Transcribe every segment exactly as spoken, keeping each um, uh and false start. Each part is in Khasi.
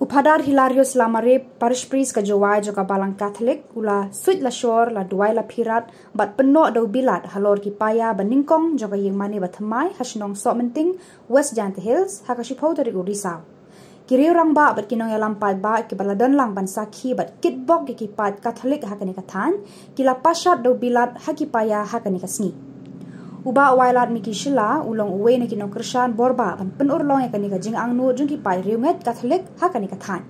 U Phadar Hilarius Lamare, Parish Priest ka Jowai jong ka Balang Katholik, u la suit la shor, la duwai la phirat bad pynnoh da u bilat halor ki paia ba nyngkong jong ka ïingmane ba thymmai ha shnong Sohmynting, West Jaintia Hills, ha ka shiphew tarik u Risaw. Ki riew rangbah bad ki nongïalam paidbah kiba la don lang ban sakhi bad kitbok ïa ki paid Katholik ha kane ka thaiñ, ki la pashat da u bilat ha ki paia ha kane ka sngi. U Bah Wailadmiki Shylla u long uwei na ki nongkyrshan borbah ban pynurlong ïa kane ka jingangnud jong ki paid riewngeit Katholik ha kane ka thaiñ.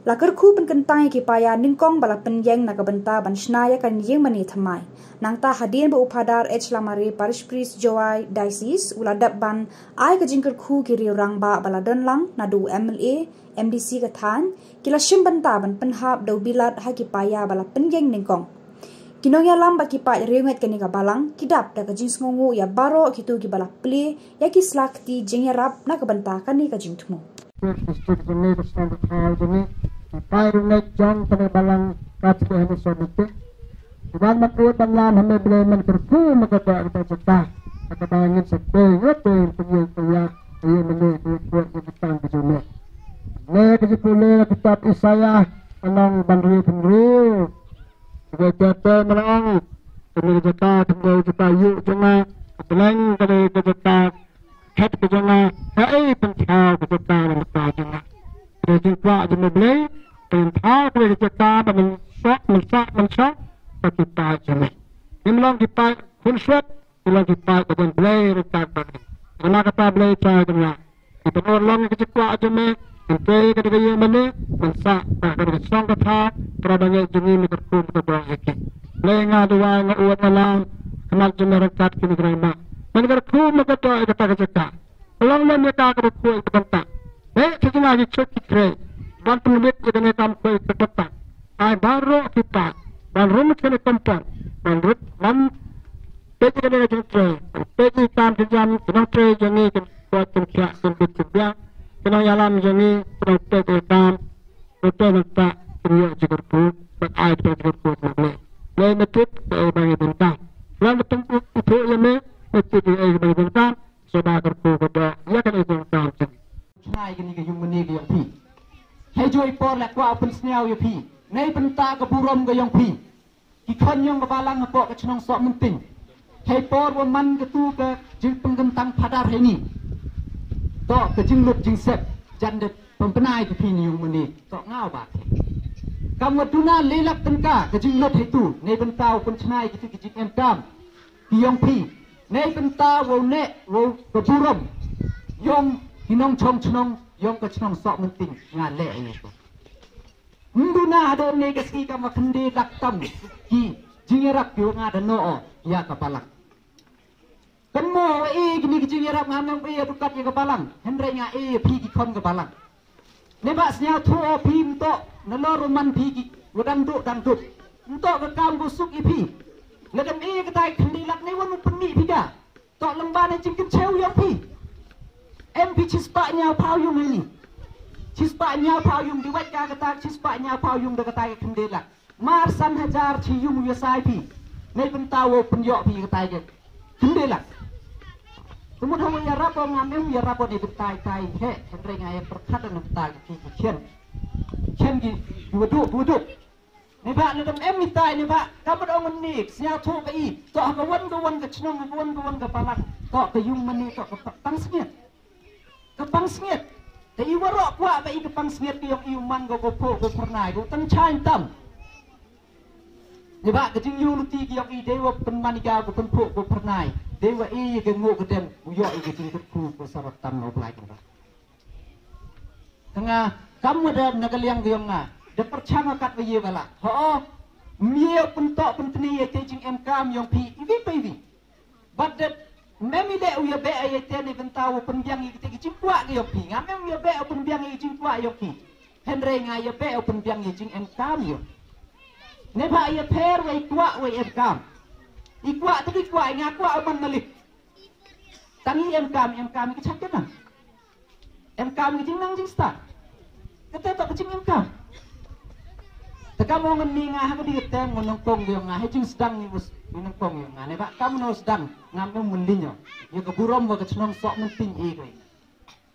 La kyrkhu pynkyntang ïa ki paia nyngkong ba la pynïeng na ka bynta ban shna ïa ka ïingmane thymmai. Nangta hadien ba u Phadar H Lamare, Parish Priest, Jowai Diocese, u la dep ban ai ka jingkyrkhu, ki riew rangbah ba la don lang, naduh u M L A, M D C ka thaiñ, ki la shim bynta ban pynhap da u bilat ha ki paia ba la pynïeng nyngkong. Ki nongïalam bad ki paid riewngeit kane ka balang ki dap da ka jingsngewnguh ïa baroh kito kiba la plie ïa ki sla kti jingïarap na ka bynta kane ka jingthmu. District jong ngi, ka shnong ka thaw jong ngi, ki paid riewngeit jong kane ka balang Katholik ha Sohmynting, ki wan ban ud ban lam ha me Blei, men kyrkhu me ka doh ka jaka, ka ba ngin sa pynïeng, pynïeng, pynïeng ïa ka ïingmane, ka ïingkhuid, ka ïingtang ka jong me. Ne ka jingpule na kitab Isaiah, ka lynnong ba hynriew phew hynriew, ka jaka, me la ong, kane ka jaka, kane ka jaka ïuh jong nga, ka Blei, kane ka jaka khet ka jong nga, haei pynthiew ka jaka na ka bynta jong nga. Ka dei jingkwah jong me Blei, pynthiew ka jaka ba men sah, men sah, men sah, ka jaka jong me. Ngim long ki paid khun suid, ngim long ki paid ba don Blei ryngkat bad ngi. Namar kata Blei Trai jong nga, ngi pynurlong ïa ka jingkwah jong me, ngan trei ka dei ka ïingmane, men sah, ka dei ka shnong ka thaw, para bangeit jong ngi, me kyrkhu me ka doh ïa ki. Blei, nga duwai, nga ud, nga lam ha khmat jong me ryngkat kine ki rangbah. Men kyrkhu me ka doh ïa kata ka jaka. Ka long lem ïa ka kaba khuid ka bynta. Beh, te jingïa ki suk ki khrei ban pynwit ïa kane ka kam khuid ka bynta. Ai baroh ki paid ban rung ïa kane ka compound, ban rung, ban peit ïa kane ka jingtrei, ban peit ïa ki kam ki jam ki nongtrei jong ngi, kin koit kin khiah, kin bit kin biang, ki nongïalam jong ngi, ki nongpeit ïa ki kam, ki trei nangta, kin ïoh jingkyrkhu, ban ai jingkyrkhu sha Me Blei. Blei, me tip kaei ba ngi donkam. Lada pynithuh ïa me, me tip kaei ba ngi donkam. Sngewbha kyrkhu ka doh ïa kane ka jingdonkam jong ngi. Shna ïa kane ka ïingmane ka ïong phi. Hei joi por la kwah pynsngew ïa phi. Nei bynta ka burom ka ïong phi, ki khon ïong ka balang hapoh ka shnong Sohmynting. Hei por wa man katu ka jingpynkyntang phadar heini, toh ka jinglut jingsep jan da pynbna ïa phi ne ïingmane, toh ngaw ba. Kam wa duna le lak tyngka ka jinglut heitu, nei bynta wa pynshna ïa kitu ki jingemkam ki ïong phi. Nei bynta wow neh wow ka burom ïong ki nongchong chnong ïong ka shnong Sohmynting, nga leh ïa ka. Ym duna hadien ne ka sngi kam wa khynde lak tam ki jingïarap ki wa nga da noh ïa ka balang. Kan mo wa e kine ki jingïarap, ngam ong e ïa dukat ïa ka balang, hynrei nga e ïa phi ki khon ka balang. Neba sngewthuh o phi, ntoh nalor u man phi ki wa dang duh dang duh. Ntoh ka kam ka suk ïa phi. Lada ym e kata ka khynde lak, ne wan u pynmih phi ka. Toh lyngba ne jingkynshew ïong phi. Em phi shispah hynñiewphaw ïong hi. Shispah hynñiewphaw ïong, di wait ka kata shispah hynñiewphaw ïong da kata ka khynde lak. Mar san hajar shi ïong u ïa sai phi. Nei bynta wow pynïoh phi kata ka khynde lak. Te mut hawa ïarap o, ngam ong ïarap o, nei bynta itai heh, hynrei nga ïa pyrkhat na bynta ki ki khian. Khian ki wa duh, wa duh. Neba lada ym em itai, neba ka mut ong ngi sngewthuh ka i, toh ha ka wan ka wan ka chnong, ha ka wan ka wan ka balang, toh ka ïingmane, toh ka pansngiat. Ka pansngiat. Te i waroh kwah ba i ka pansngiat ka ïong i u man ko ko phuh ko phyrnai, ko tang chain tam. Neba ka jingïoh luti ka ïong i dei wa pynman i ka ko pynphuh ko phyrnai. Dei wa i ka nguh ka dem, u ïoh i ka jingkyrkhu ko sarok tam na U Blai ka ba. Ka nga, kam wa da na ka liang ka ïong nga, da pyrchang wa kat wa ïe wa lah. Ho, ym ïe pyntoh pyntni ïa te jingem kam ïong phi, iwi pa iwi. Bad da, mem i leh u ïa beh ïa te, ne bynta u pynbiang ïa te ki jingkwah ki ïong phi. Ngam em u ïa beh u pynbiang ïa ki jingkwah ïong phi. Hynrei nga ïa beh u pynbiang ïa jingem kam ïong. Neba ïa pher wa i kwah wa i em kam. I kwah te ki kwah, i nga kwah u man malik. Tang i em kam, em kam i ki chak kena. Em kam ki jingnang jingstad. Kata toh ka jingem kam. Te kam ong ngan ni nga ha ka di ka tem, ngan nyngkong ïong nga, ha jingsdang ni us, ngan nyngkong ïong nga. Neba kam no sdang, ngam em mun linyo. Ïa ka burom wa ka chnong Sohmynting i ko i.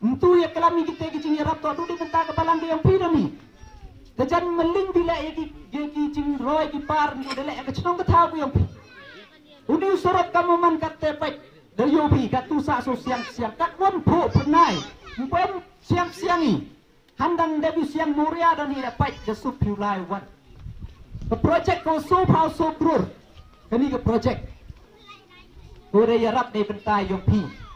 Ntu ïa klam ïa kite ki jingïarap to du dei bynta ka balang ka ïong phi da mi. Te jan mling bi leh ïa ki ïa ki jingroi ki par ntu da leh ïa ka chnong ka thaw ka ïong phi. Uni u sorok ka mo man kat te pait da ïong phi kat tu sa so siang siang kat won pho pernai. Mpem siang siang i. Handang da bi siang moria da ni da pait da sup phi u lai wan. Ka project ko so phaw so krur. Kani ka project. Ko da ïarap dei bynta ïong phi.